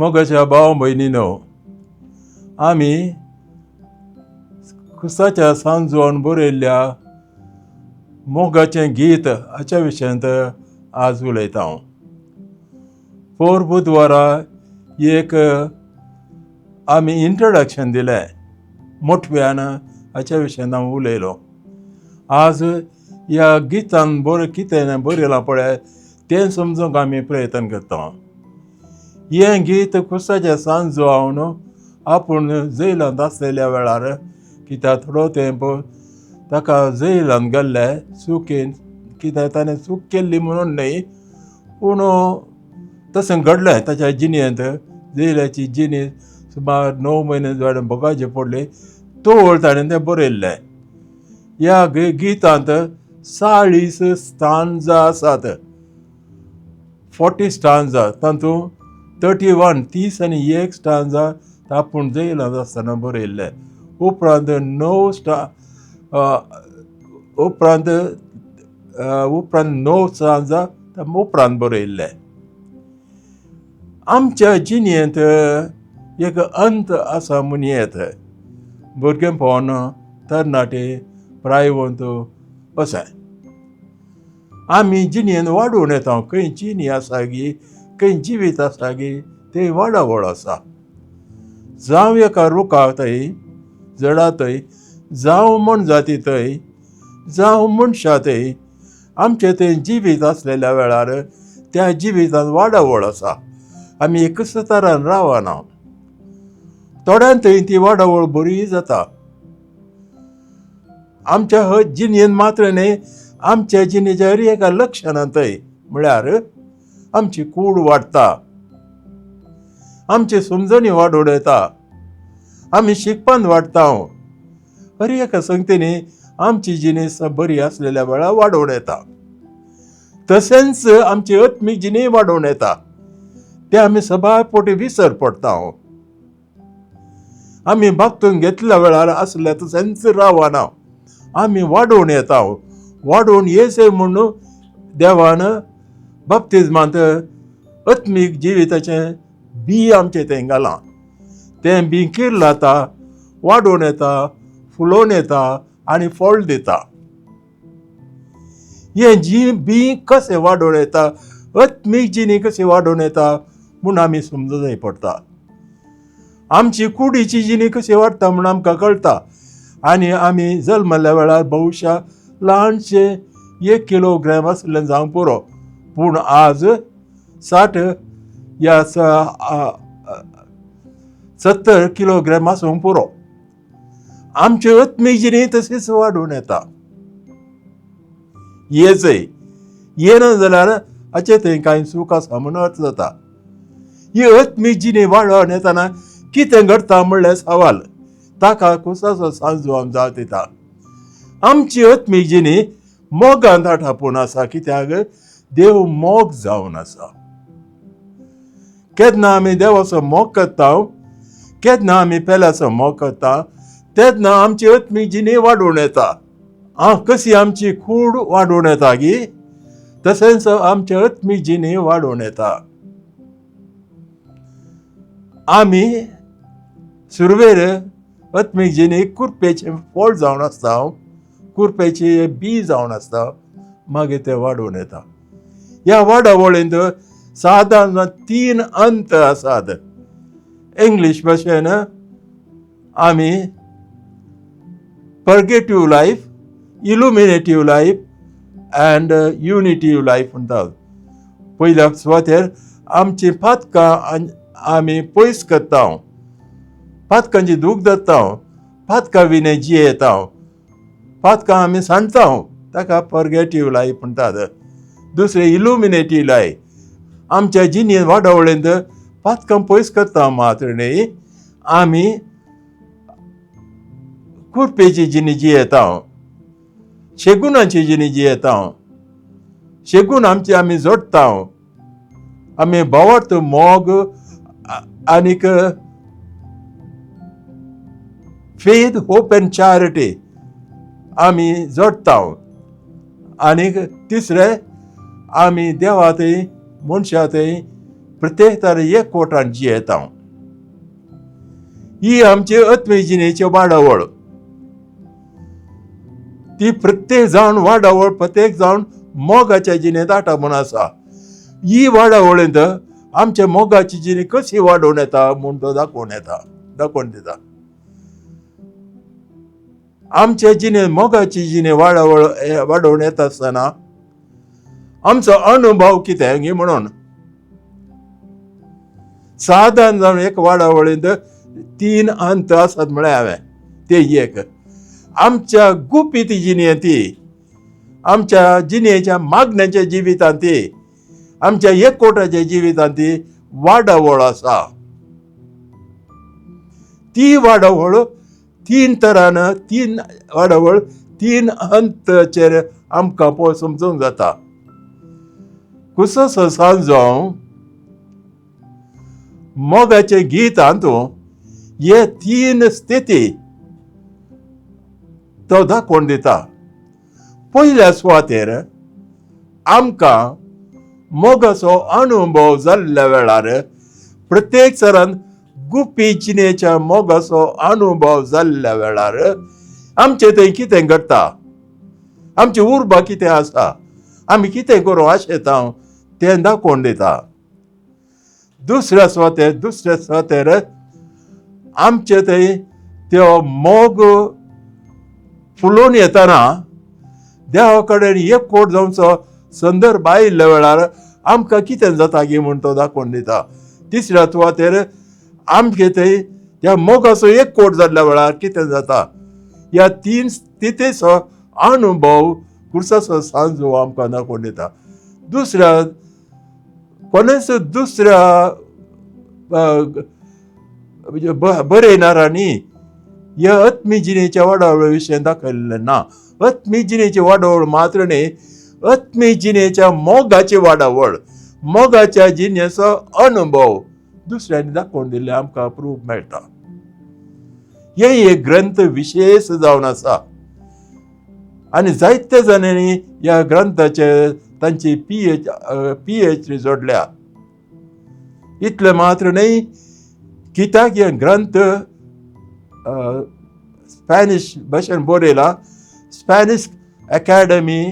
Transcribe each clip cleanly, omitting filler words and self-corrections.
मोगाच्या भाव भयणीनो, आमी क्रिस्ताच्या सांजवान बरयल्ल्या मोगाचें गीत हाच्या विशयांत आज उलयता हांव. पोर बुधवारा एक आमी इंट्रोडक्शन दिलें मोटव्यान, हाच्या विशयान हांव उलयलो. आज ह्या गितान बरें कितें बरयलां पळय तें समजूंक आमी प्रयत्न करता. हें गीत क्रिस्ताच्या सांजवान आपूण जैलांत आसलेल्या वेळार, कित्याक थोडो तेंप ताका जैलांत गेल्ले चुकेन, कित्याक ताणें चूक केल्ली म्हणून न्हय, पूण तशें घडलें ताच्या जिणेंत. जैलाची जिणी सुमार 9 म्हयने जाणें भोगावचे पडले, तोवळ ताणें तें बरयल्लें. ह्या गितांत 40 स्टांजा आसात, 40 स्टांजा. तातूंत 31, 31 स्टांजा आपूण जैलांत आसतना बरयल्लें. उपरांत 9 स्टा उपरांत उपरांत 9 स्टांजा उपरांत बरयल्ले. आमच्या जिणेंत एक अंत आसा म्हूण येत, भुरगेपण, तरणाटे, प्रायवंत अशें आमी जिणेन वाडोवन येता. खंय जिणी आसा गी, खंय जिवीत आसा गी, थंय वाडावळ आसा. जावं एका रुखा थंय, जडा थंय, जावं मनजाती थंय, जावं मनशां थंय, आमचें थंय जिवीत आसलेल्या वेळार त्या जिवितांत वाडावळ आसा. आमी एकच तरान रावना. थोड्यान थंय ती वाडावळ बरी जाता. आमच्या ह जिणेन मात्र न्हय, आमच्या जिणेच्या हर एका लक्षणांत थंय, म्हळ्यार आमची कूड वाडटा, आमची समजणी वाडोवन येता, आमी शिकपान वाडटा. हर एका संगतीनी आमची जिणें बरी आसलेल्या वेळार वाडोवन येता. तशेंच आमची आत्मीक जिणें वाडोवन येता. ते आमी सबाय पोटी विसर पडटा. आमी बागतून घेतल्या वेळार आसल्या तशेंच रावना, आमी वाडोवन येता. वाडोवन येसे म्हूण देवान बाप्तिजमांत आत्मीक जिविताचें बी आमचें तें घालां. तें बी किर्लाता, वाडोवन येता, फुलोवन येता आनी फळ दिता. हें जी बी कशें वाडोवन येता, आत्मीक जिणी कशी वाडोवन येता म्हूण आमी समजूं जाय पडटा. आमची कुडीची जिणी कशी वाडटा म्हूण आमकां कळटा. आनी आमी जल्मल्ल्या वेळार बहुशा ल्हानशें 1 किलोग्राम आसलें जावंक पुरो, पूण आज 60 या 70 किलोग्राम आसूंक पुरो. आमची आत्मीक जिणी तशीच वाडून येता. येचय येना जाल्यार हाचे थंय कांय चूक आसा म्हूण अर्थ जाता. ही आत्मीक जिणी वाडोवन येतना कितें घडटा म्हणलें सवाल, ताका कुसाचो सांजू आम जाप दिता. आमची आत्मीक जिणी मोगान आटापून आसा, कित्याक देव मोग जावन आसा. केन्ना आमी देवाचो मोग करता, केन्ना आमी पेल्याचो मोग करता, तेन्ना आमची आत्मीक जिणी वाडोवन येता. आं, कशी आमची कूड वाडोवन येता गी, तशेंच आमची आत्मीक जिणी वाडोवन येता. आमी सुरवेर आत्मीक जिणी कुरपेचें फळ जावन आसता, कुरपेची बी जावन आसता, मागीर तें वाडोवन येता. ह्या वाडावळींत सादारण 3 अंत आसात. इंग्लीश भाशेन आमी purgative life, illuminative life and unitive life म्हणटात. पयल्या सुवातेर आमची पातकां आमी पयस करता, पातकांची दूख धरता, पातकां विणे जियेता, पातकां आमी सांडता, ताका पर्गेटीव लायफ म्हणटात. दुसरें इलुमिनेटीव लायफ, आमच्या जिणेंत वाडावळींत पातकां पयस करता मात्र न्हय, आमी कुरपेची जिणी जियेता, शेगुणाची जिणी जियेता. शेगूण आमची आमी जोडटा, आमी भावार्थ, मोग आनीक फेथ, होप एंड चॅरिटी आमी जोडटा. आनीक तिसरें आमी देवा थंय, मनशा थंय प्रत्येक तर एकवटान जियेता. ही आमची आत्मीक जिणेची वाडावळ. ती प्रत्येक जावन वाडावळ प्रत्येक जावन मोगाच्या जिणेंत आटापून आसा. ही वाडावळींत आमच्या मोगाची जिणी कशी वाडोवन येता म्हूण तो दाखोवन येता, दाखोवन दिता. आमच्या जिणे मोगाची जिणे वाडावळ वाडोवन येता आसतना आमचो अनुभव कितें गी म्हणून सादारण जावन एक वाडावळींत तीन अंत आसात म्हळें हांवें. ते एक आमच्या गुपीत जिणेंत ती, आमच्या जिणेच्या मागण्याच्या जिवितांत ती, आमच्या एकवटाच्या जिवितांत ती वाडावळ आसा. ती वाडावळ तीन तरान, तीन वाडावळ तीन हंतचेर आमकां पळोवन समजूंक जाता. कुसो सांजो मोगाचे गीतांत हे तीन स्थिती तो दाखोवन दिता. पयल्या सुवातेर आमकां मोगाचो अनुभव जाल्ल्या वेळार प्रत्येक सरान गुपी जिणेच्या मोगाचो अनुभव जाल्ल्या वेळार आमचें थंय कितें घडटा, आमची उर्बा कितें आसा, आमी कितें करूं आशेता तें दाखोवन दिता. दुसऱ्या सुवातेर, दुसऱ्या सुवातेर आमचे थंय त्यो मोग फुलोवन येतना देवा कडेन एकवट जावचो संदर्भ आयिल्ल्या वेळार आमकां कितें जाता गी म्हूण तो दाखोवन दिता. तिसऱ्या सुवातेर आमचे थंय त्या मोगाचो एकवट जाल्ल्या वेळार कितें जाता, ह्या तीन स्थितीचो अनुभव खुर्साचो सांजो आमकां दाखोवन दिता. दुसऱ्या कोणेच दुसऱ्या बरयणारांनी ह्या आत्मी जिणेच्या वाडावळ विशय दाखयल्लें ना. आत्मी जिणेची वाडावळ मात्र न्ही, आत्मी जिणेच्या मोगाची वाडावळ, मोगाच्या जिणेचो अनुभव दुसऱ्यांनी दाखोवन दिल्ले आमकां प्रूफ मेळटा. हे एक ग्रंथ विशेश जावन आसा आनी जायते जाणांनी ह्या ग्रंथाचे तांची पीएच डी जोडल्या. इतलें मात्र न्ही, कित्याक हे ग्रंथ स्पॅनिश भाशेन बरयला. स्पॅनिश अकॅडमी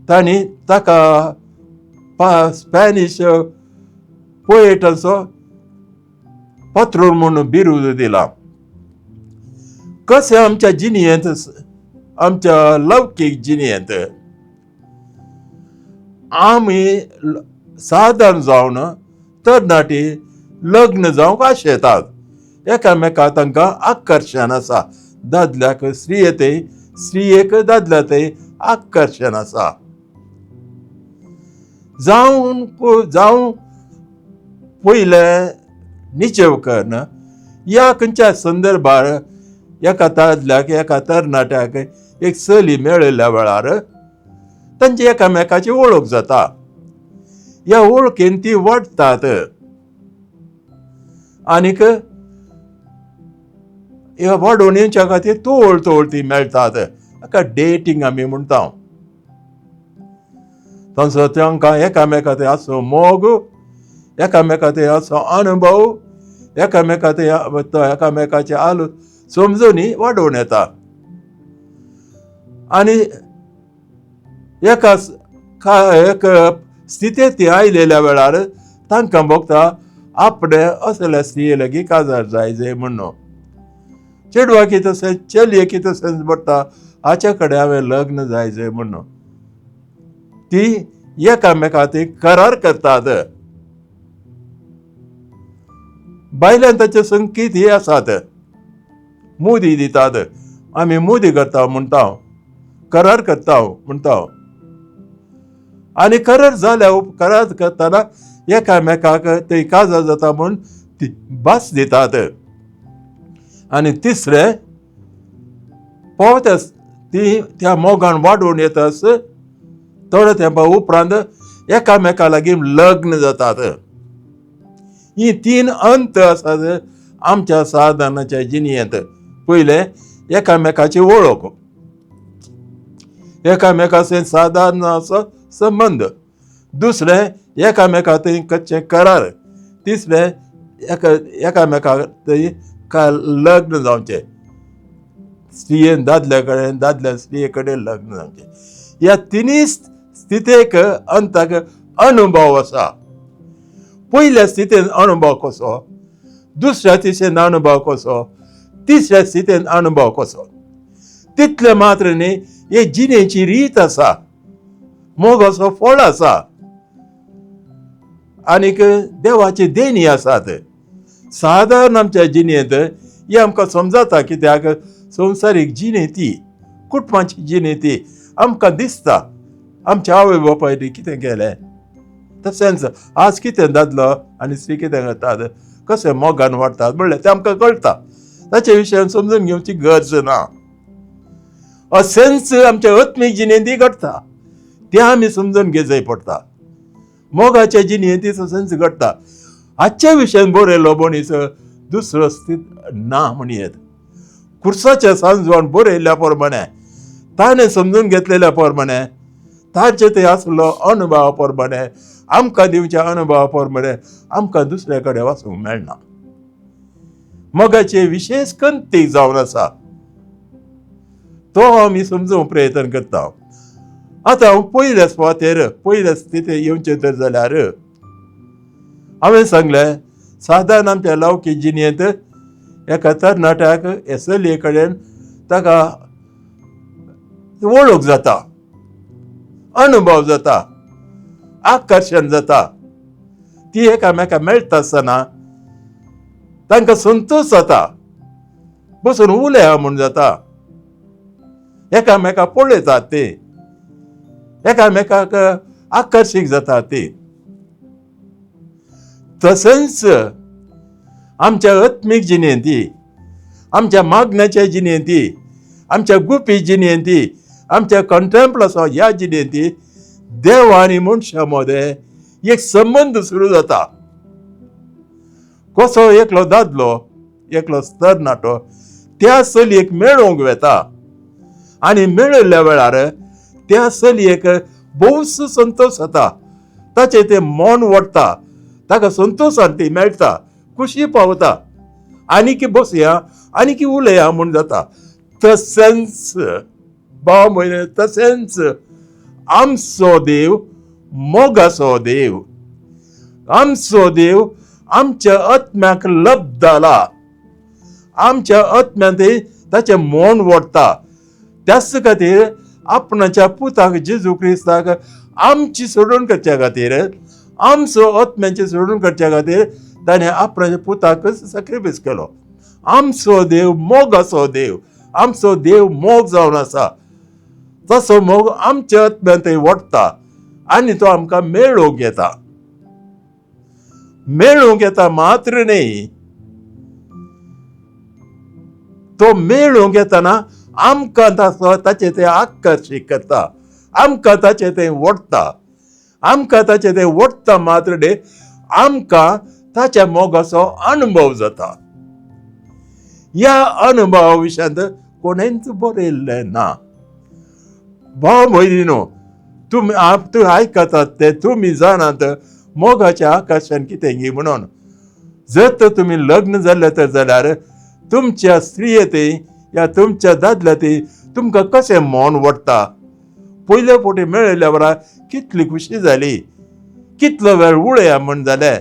तांणी ताका स्पॅनिश पोएटाचो पत्रोन म्हणून बिरूद दिला. कशें आमच्या जिणेंत, आमच्या लौकीक जिणेंत आमी सादारण जावन तरणाटी लग्न जावंक आशेतात, एकामेका तांकां आकर्शण आसा. दादल्याक स्त्रियेतय, स्त्रियेक दादल्यातय आकर्शण आसा. जावन जावं पयलें निचेव कर्ण ह्या खंयच्या संदर्भार एका दादल्याक एका तरणाट्याक एक चली मेळिल्ल्या वेळार तांची एकामेकाची वळख जाता. ह्या वळखीन ती वाडटात आनीक ह्या वाडोवन येवच्या खातीर तोळ तोळ ती मेळटात. ताका डेटींग आमी म्हणटा. तांचो तांकां एकामेका ते आसो मोग, एकामेका ते असो अनुभव, एकामेका ते एकामेकाचे आलो समजूनी वाडोवन येता. आनी एका एक स्थितींत ती आयलेल्या वेळार तांकां भोगता आपणे असल्या स्त्रिये लागीं काजार जाय जाय म्हणून. चेडवाकी तशेंच चलयेकी तशेंच पडटा, हाच्या कडेन हांवें लग्न जाय जाय म्हणून. ती एकामेका ती करार करतात. बायल्यान ताचे संकेत हे आसात, मुदी दितात, आमी मुदी करता म्हणटा, करार करता म्हणटा. आनी करार जाल्या करार करतना एकामेकाक ते काजार जाता म्हूण ती भास दितात. आनी तिसरें पोवता ती त्या मोगान वाडोवन येतास थोड्या तेंपा उपरांत एकामेका लागीं लग्न जातात. ही तीन अंत आसात आमच्या साधनाच्या जिणेंत. पयलें एकामेकाची वळख, एकामेकाचे सादारण असो संबंद. दुसरें एकामेका थंय कच्चें करार, तिसरें एकामेका थंय लग्न जावचें, स्त्रियेन दादल्या कडेन, दादल्या स्त्रिये कडेन लग्न जावचें. ह्या तिनूय स्थितेक अंताक अनुभव आसा. पयल्या स्थितेन अनुभव कसो, दुसऱ्या स्थितेन अनुभव कसो, तिसऱ्या स्थितेन अनुभव कसो. तितलें मात्र न्ही, हे जिणेची रीत आसा, मोगाचो फळ आसा आनीक देवाची देणी आसात. सादारण आमच्या जिणेंत हें आमकां समजता, कित्याक संवसारीक जिणे ती, कुटुंबाची जिणे ती आमकां दिसता. आमच्या आवय बापायनी कितें केलें, तशेंच आज कितें दादलो आनी स्त्री कितें करतात, कशें मोगान वाडटात म्हणल्यार तें आमकां कळटा. ताचे विशयान समजून घेवची गरज ना. अशेंच आमच्या आत्मीक जिणेंत घडटा, तें आमी समजून घेवचें पडटा. मोगाच्या जिणेंत तशेंच घडटा. हाच्या विशयान बरयलो मनीस दुसरो स्थित ना म्हणयेत. खुर्साच्या सांजवान बरयल्ल्या प्रमाणे, ताणें समजून घेतलेल्या प्रमाणे, ताचे ते आसलो अनुभवा प्रमाणे, आमकां दिवच्या अनुभवा प्रमाणे आमकां दुसऱ्या कडेन वचूंक मेळना. मोगाचे विशेश कंतीक जावन आसा तो आमी समजूंक प्रयत्न करता. आतां हांव पयल्या सुवातेर, पयल्या स्थितीर येवचें तर जाल्यार हांवें सांगलें, सादारण आमच्या लावकी जिणेंत एका तरणाट्याक हे चलये कडेन ताका वळख जाता, अनुभव जाता, आकर्शण जाता. ती एकामेका मेळटा आसतना तांकां संतोश जाता, बसून उलया म्हूण जाता, एकामेका पळयतात ते, एकामेकाक आकर्शीत जातात ते. तशेंच आमच्या आत्मीक जिणेंत, आमच्या मागण्याच्या जिणेंत, आमच्या गुपी जिणेंत, आमच्या कंटेम्पलसा ह्या जिणेंत देव आनी मनशा मदें एक संबंद सुरू जाता. कसो एकलो दादलो, एकलो तरणाटो त्या चलयेक मेळोवंक वेता आनी मेळिल्ल्या वेळार त्या चलयेक भोवच संतोश जाता, ताचें तें मन ओडटा, ताका संतोशान ती मेळटा, खुशी पावता, आनीक बसया आनीक उलया म्हूण जाता. तशेंच भाव भयण, तशेंच आमचो देव मोगाचो देव, आमचो देव आमच्या आत्म्याक लब्दाला, आमच्या आत्म्यांत ताचें मन ओडटा. त्याच खातीर आपणाच्या पुताक जेजू क्रिस्ताक आमची सोडून करच्या खातीर, आमचो आत्म्याची सोडून करच्या खातीर ताणें आपणाच्या पुताकच सॅक्रिफायस केलो. आमचो देव मोगाचो देव, आमचो देव मोग जावन आसा. तसो मोग आमच्या आत्म्यांत ओडटा आनी तो आमकां मेळोवंक येता. मेळोवंक येता मात्र न्ही, तो मेळोवंक येताना आमकां ताचो ताचें तें आकर्शीत करता, आमकां ताचें तें ओडटा, आमकां ताचें तें ओडटा मात्र न्ही, आमकां ताच्या मोगाचो अनुभव जाता. ह्या अनुभवा विशयांत कोणेंच बरयल्लें ना. भाव भयणीनो, तुमी तुमी आयकतात ते तुमी जाणात मोगाचें आकर्शण कितें गी म्हणून. जर तर तुमी लग्न जाल्ले तर जाल्यार तुमच्या स्त्रिये या तुमच्या दादल्या ती तुमकां कशें मन ओडटा, पयले फावटी मेळिल्ल्या बरा कितली खुशी जाली, कितलो वेळ उळया म्हूण जालें,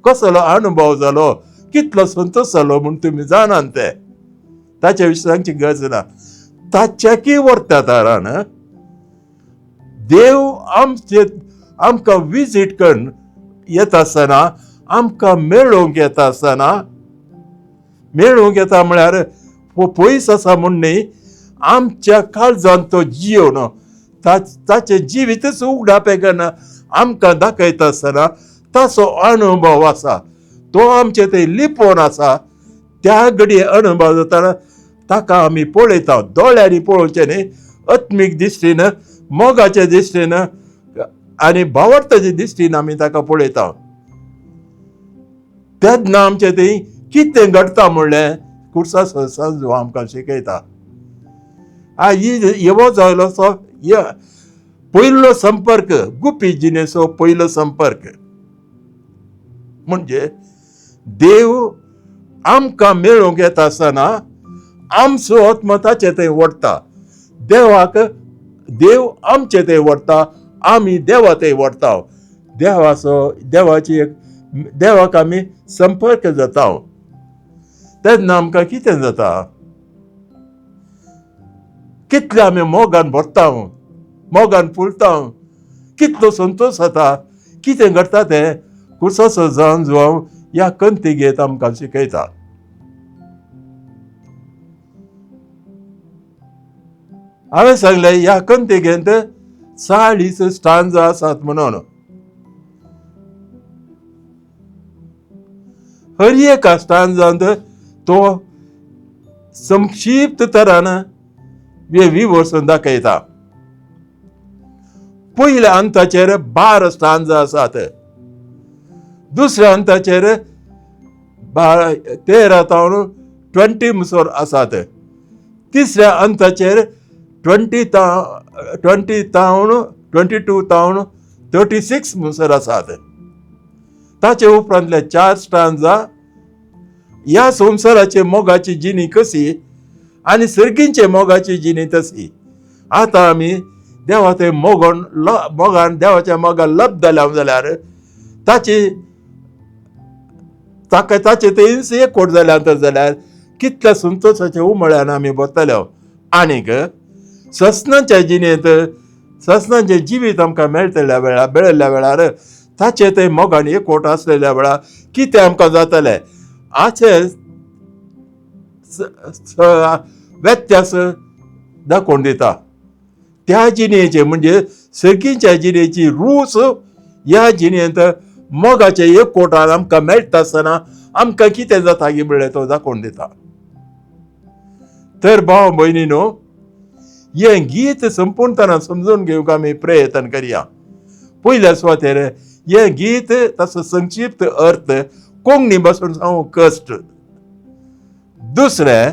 कसलो अनुभव जालो, कितलो संतोश जालो म्हूण तुमी जाणात ते. ताच्या विशीं सांगची गरज ना. ताच्याकी व्हरता तारान देव आमचे आमकां विजीट करून येता आसतना, आमकां मेळोवंक येता आसतना, मेळोवंक येता म्हळ्यार पयस आसा म्हूण न्ही, आमच्या काळजान तो जियोन ताचें जिवीतच उगडापें करून आमकां दाखयता आसतना ताचो अनुभव आसा, तो आमचे थंय लिपोवन आसा. त्या घडये अनुभव जाताना ताका आमी पळयता, दोळ्यांनी पळोवचें न्ही, आत्मीक दिश्टीन, मोगाच्या दिश्टीन आनी भावार्थाच्या दिश्टीन आमी ताका पळयता. तेन्ना आमचें थंय कितें घडटा म्हणलें खुर्सा संजू आमकां शिकयता. ही येवो जालो सो पयलो संपर्क, गुपी जिणेचो पयलो संपर्क म्हणजे देव आमकां मेळूंक येता आसतना आमचो आत्मा ताचे थंय ओडटा. देवाक देव आमचे थंय ओडटा, आमी देवा थंय ओडटा. देवाचो देवाची एक देवाक आमी संपर्क जाता तेन्ना आमकां कितें जाता, कितले आमी मोगान भरता, मोगान फुलता, कितलो संतोश जाता. कितें घडटा तें कुर्साचो जावन जुवांव ह्या कंतिगेत आमकां शिकयता. हांवें सांगलें ह्या कंतिगेंत 40 स्टांजा आसात म्हणून. हर एका स्टांजांत तो संक्षिप्त तरान विवर्सून दाखयता. पयल्या अंताचेर 12 स्टांजा आसात, दुसऱ्या अंताचेर 13 तावन 20 मुसोर आसात, तिसऱ्या अंताचेर 20 तावन 22 तावन 36 मुसर आसात. ताचे उपरांतले 4 स्टांजा ह्या संवसाराचे मोगाची जिणी कशी आनी सर्गींचे मोगाची जिणी तशी. आतां आमी देवा थंय मोगोन मोगान देवाच्या मोगान लप जाल्या जाल्यार ताची ताका ताचे थंय एकवट जाल्या तर जाल्यार कितल्या संतोशाच्या उमळ्यान आमी भरतले. आनीक ससनाच्या जिणेंत ससनाचें जिवीत आमकां मेळटल्या वेळार मेळिल्ल्या वेळार ताचे थंय मोगान एकवट आसलेल्या वेळार कितें आमकां जातलें हाचें व्यत्यास दाखोवन दिता. त्या जिणेचे म्हणजे सर्गीच्या जिणेची रूच ह्या जिणेंत मोगाचे एकवटान आमकां मेळटा आसतना आमकां कितें जाता की म्हणल्यार तो दाखोवन दिता. तर भाव भयणीनो, हें गीत संपूर्णताना समजून घेवंक आमी प्रयत्न करया. पयल्या सुवातेर हें गीत ताचो संक्षिप्त अर्थ कोंकणी भाशेन सांगूंक कश्ट. दुसरें,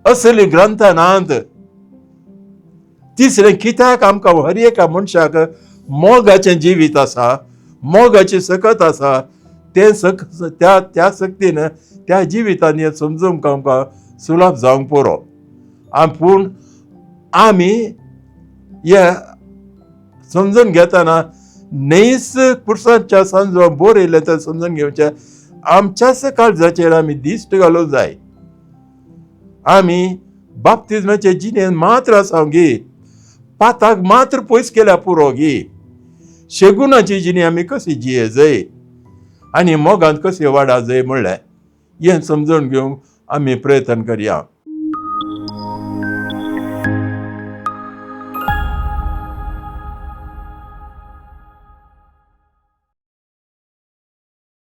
असली ग्रंथां नात. तिसरें, कित्याक आमकां हर एका मनशाक मोगाचें जिवीत आसा, मोगाची सकत आसा, तें सक त्या त्या सक्तीन त्या जिवितान हें समजूंक आमकां सुलभ जावंक पुरो. पूण आमी हे समजून घेतना न्हयच पुरसाच्या सांजो बरयलें तर समजून घेवचें आमच्याच काळजाचेर आमी दिश्ट घालूंक जाय. आमी बाप्तिज्माचे जिणेन मात्र आसा गी, पाताक मात्र पयस केल्या पुरो गी, शेगुणाची जिणी आमी कशी जिये जाय आनी मोगान कशी वाडा जाय म्हणलें हें समजून घेवंक आमी प्रयत्न करया.